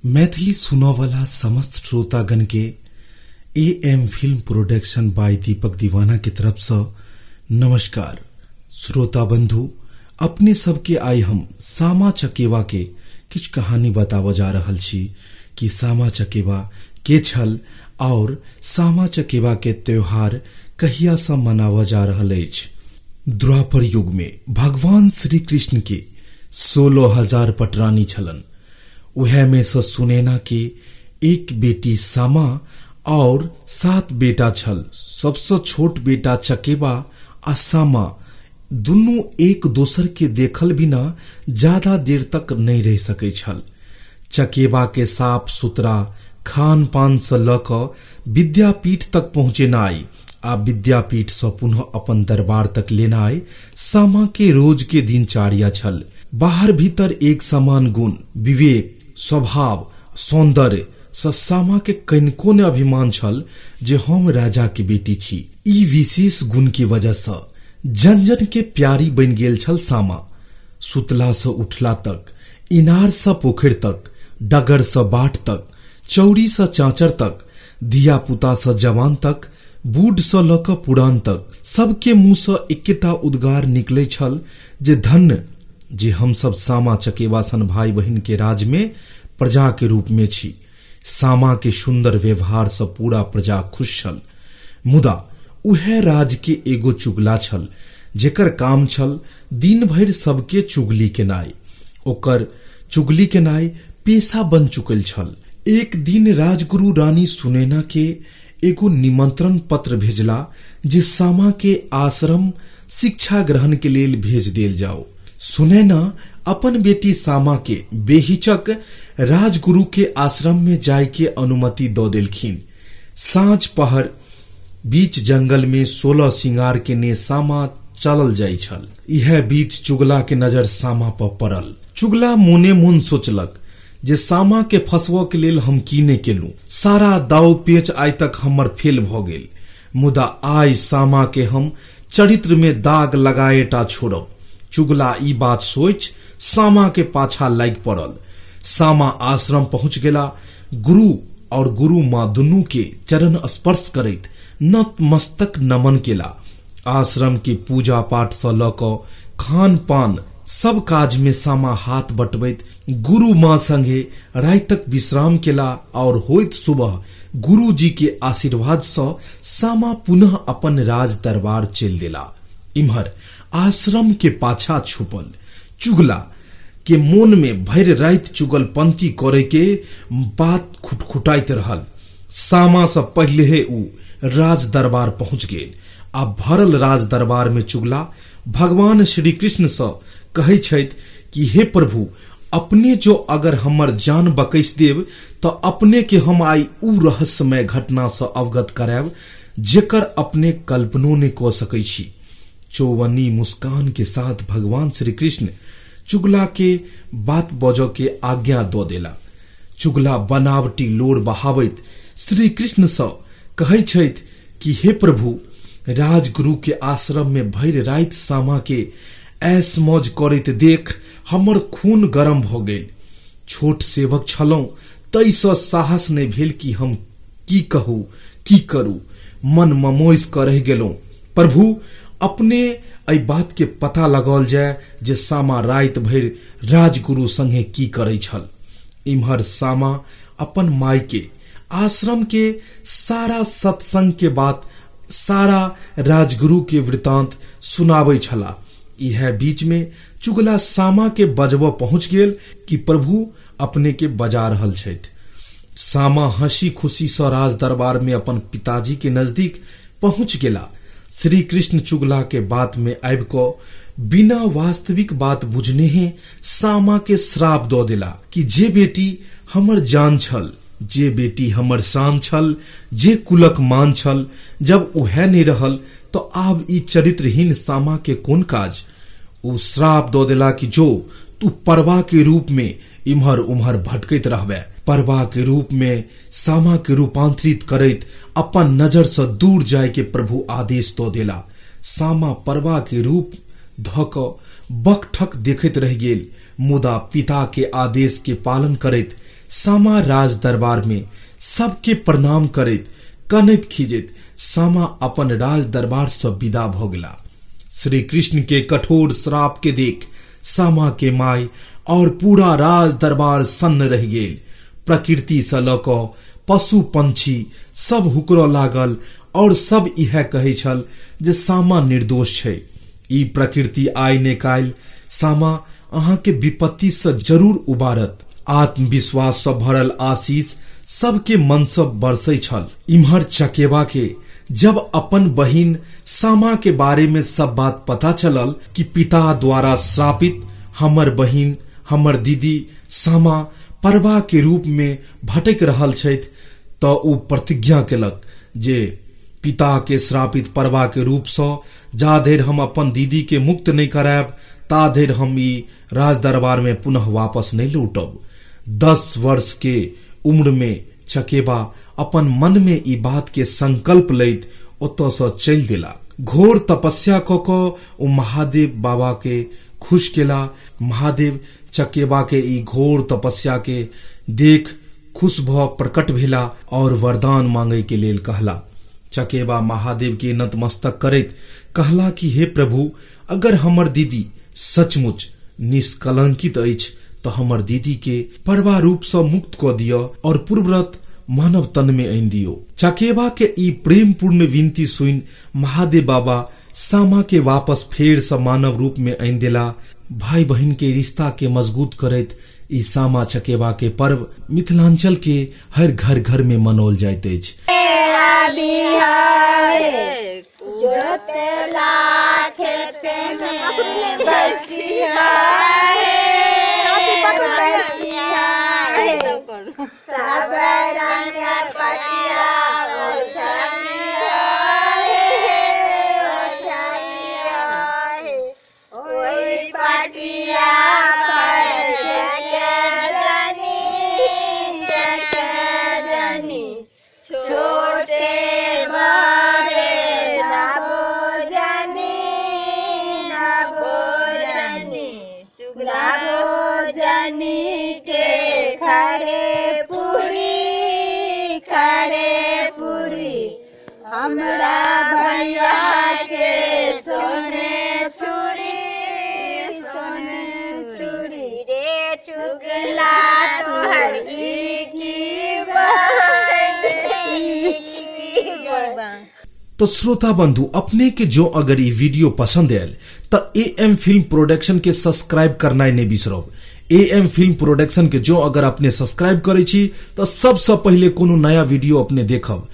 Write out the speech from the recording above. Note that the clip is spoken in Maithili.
मैथिली सुनऽवला समस्त श्रोतागण के A M film production by Deepak Deewana के तरफ से नमस्कार। श्रोता बंधु, अपने सबके आइ हम सामा चकेवा के किछु कहानी बताबऽ जा रहल छी कि सामा चकेवा के छल और सामा चकेवा के त्योहार कहिया से मनावऽ जा रहल अछि। द्वापर युग में भगवान श्री कृष्ण के 16,000 पटरानी छलन। उहे में से सुनैना के एक बेटी सामा और 7 बेटा छल। सबसे छोट बेटा चकेबा आ सामा दुनू एक दोसर के देखल बिना ज्यादा देर तक नहीं रह सकै छल। चकेबा के साफ सुथरा खान पान से ल क विद्यापीठ तक पहुंचेनाइ आ विद्यापीठ से पुनः अपन दरबार तक लेनाइ सामा के रोज के दिनचर्या छल। बाहर भीतर एक समान गुण, विवेक, स्वभाव, सौंदर्य से सामा के कनिको ने अभिमान छल जे हम राजा के बेटी छी। ई विशेष गुण के वजह से जन जन के प्यारी बन गेल छल सामा। सुतला से उठला तक, इनार से पोखरि तक, डगर से बाट तक, चौरी से चाचर तक, धिया पुता से जवान तक, बूढ़ से ल क पुरान तक, सबके मुंह से एकेटा उद्गार निकले छल जे धन्य जे हम सब सामा चकेवा सन भाई बहिन के राज में प्रजा के रूप में छी। सामा के सुंदर व्यवहार से पूरा प्रजा खुश छल। मुदा उहे राज के एगो चुगला छल जेकर काम छल दिन भरि सबके चुगली केनाइ। ओकर चुगली केनाइ पेशा बन चुकल छल। एक दिन राजगुरु रानी सुनैना के एगो निमंत्रण पत्र भेजला जे सामा के आश्रम शिक्षा ग्रहण के लेल भेज देल जाओ। सुनैना अपन बेटी सामा के बेहिचक राजगुरु के आश्रम में जाय के अनुमति दऽ देलखिन। साँझ पहर बीच जंगल में 16 सिंगार के ने सामा चलल जाइ छल। इहे बीच चुगला के नजर सामा पर पड़ल। चुगला मोने मोन सोचलक जे सामा के फंसबऽ के लेल हम की नहि केलहुँ। सारा दाव पेच आइ तक हमर फेल भऽ गेल, मुदा आइ सामा के हम चरित्र में दाग लगाएटा छोड़ब। चुगला ई बात सोचि सामा के पाछा लागि पड़ल। सामा आश्रम पहुँच गेला। गुरु और गुरु माँ दुनू के चरण स्पर्श करैत नतमस्तक नमन केला। आश्रम के पूजा पाठ सँ लऽ कऽ खान पान सब काज में सामा हाथ बटबैत गुरु माँ संगे रातिक विश्राम केला और होइत सुबह गुरु जी के आशीर्वाद सँ सामा पुनः अपन राज दरबार चलि देला। इम्हर आश्रम के पाछा छुपल चुगला के मोन में भरि राति चुगलपंती करे के बात खुटखुटाइत रहल। सामा सँ पहिले ऊ राज दरबार पहुंच गेल आ भरल राज दरबार में चुगला भगवान श्री कृष्ण सँ कहै छथि कि हे प्रभु, अपने जो अगर हमर जान बकैस देब तऽ अपने के हम आइ ऊ रहस्यमय घटना सँ अवगत करायब जेकर अपने कल्पनो नहि कऽ सकै छी। चौवन्नी मुस्कान के साथ भगवान श्री कृष्ण चुगला के बात बजऽ के आज्ञा दऽ देला। चुगला बनावटी लोर बहाबैत श्री कृष्ण सँ कहै छथि कि हे प्रभु, राजगुरु के आश्रम में भरि राति सामा के ऐश मौज करैत देख हमर खून गरम भऽ गेल। छोट सेवक छलहुँ ताहिसँ साहस नहि भेल कि हम की कहू की करू। मन ममोसि कऽ रहि गेलहुँ। प्रभु, अपने एहि बात के पता लगाओल जाय जे सामा राति भरि राजगुरु संगे की करै छल। इम्हर सामा अपन माय के आश्रम के सारा सत्संग के बात, सारा राजगुरु के वृतांत सुनाबै छला। इहे बीच में चुगला सामा के बजबऽ पहुंच गेल कि प्रभु अपने के बजा रहल छथि। सामा हंसी खुशी सँ राज दरबार में अपन पिताजी के नजदीक पहुंच गेला। श्री कृष्ण चुगला के बात में आबि कऽ बिना वास्तविक बात बुझनेहे सामा के श्राप दऽ देला कि जे बेटी हमर जान छल, जे बेटी हमर शान छल, जे कुलक मान छल, जब उहे नहि रहल तऽ आब ई चरित्रहीन सामा के कोन काज। ओ श्राप दऽ देला कि जो तू परवा के रूप में इम्हर उम्हर भटकैत रहबे। परवा के रूप में सामा के रूपांतरित करैत अपन नजर से दूर जाय के प्रभु आदेश दऽ देला। सामा परवा के रूप धऽ कऽ बकठक देखैत रहि गेल, मुदा पिता के आदेश के पालन करैत सामा राज दरबार में सबके प्रणाम करैत कनैत खीजैत सामा अपन राज दरबार से विदा भ गेला। श्री कृष्ण के कठोर श्राप के देख सामा के माय और पूरा राज दरबार सन्न रहि गेल। प्रकृति से ल क पशु पंछी सब हुकरऽ लागल और सब इएह कहै छल जे सामा निर्दोष छै। ई प्रकृति आइ ने काल्हि सामा अहाँके विपत्तिसँ जरूर उबारत। आत्मविश्वाससँ भरल आशीष सबके मनसँ बरसै छल। इम्हर चकेबा के जब अपन बहिन सामा के बारे में सब बात पता चलल कि पिता द्वारा श्रापित हमर बहिन, हमर दीदी सामा परबा के रूप में भटकि रहल छथि, तऽ ओ प्रतिज्ञा केलक जे पिता के श्रापित परबा के रूप सँ जा धरि हम अपन दीदी के मुक्त नहि करायब ता धरि हम ई राज दरबार में पुनः वापस नहि लौटब। 10 वर्ष के उम्र में चकेबा अपन मन में ई बात के संकल्प लैत ओतऽ सँ चलि देला। घोर तपस्या कऽ कऽ ओ महादेव बाबा के खुश केला। महादेव चकेबा के ई घोर तपस्या के देख खुश भऽ प्रकट भेला और वरदान मांगै के लेल कहला। चकेबा महादेव के नतमस्तक करैत कहला कि हे प्रभु, अगर हमर दीदी सचमुच निष्कलंकित अछि तऽ हमर दीदी के परवा रूप सँ मुक्त कऽ दिअ और पूर्वरत मानव तन में आनि दियौ। चकेबा के ई प्रेमपूर्ण विनती सुनि महादेव बाबा सामा के वापस फेर सँ मानव रूप में आनि देला। भाई बहिन के रिश्ता के मजबूत करैत ई सामा चकेबा के पर्व मिथिलांचल के हर घर घर में मनौल जाइत अछि। ओहि पटिया पर जनी जनी छोटे बड़े नबो जनी नबो जनी चुगला जनी के खड़े पूरी खड़े पूरी हमरा भैया के सोने छुरी सोने छुरी रे चुगला तोहर ई की बा। तो श्रोता बंधु, अपने के जो अगर ये वीडियो पसंद आयल तो ए एम फिल्म प्रोडक्शन के सब्सक्राइब करना नहीं बिसरब। ए एम फिल्म प्रोडक्शन के जो अगर अपने सब्सक्राइब करै छी तो सबसे पहले कोनो नया वीडियो अपने देखब।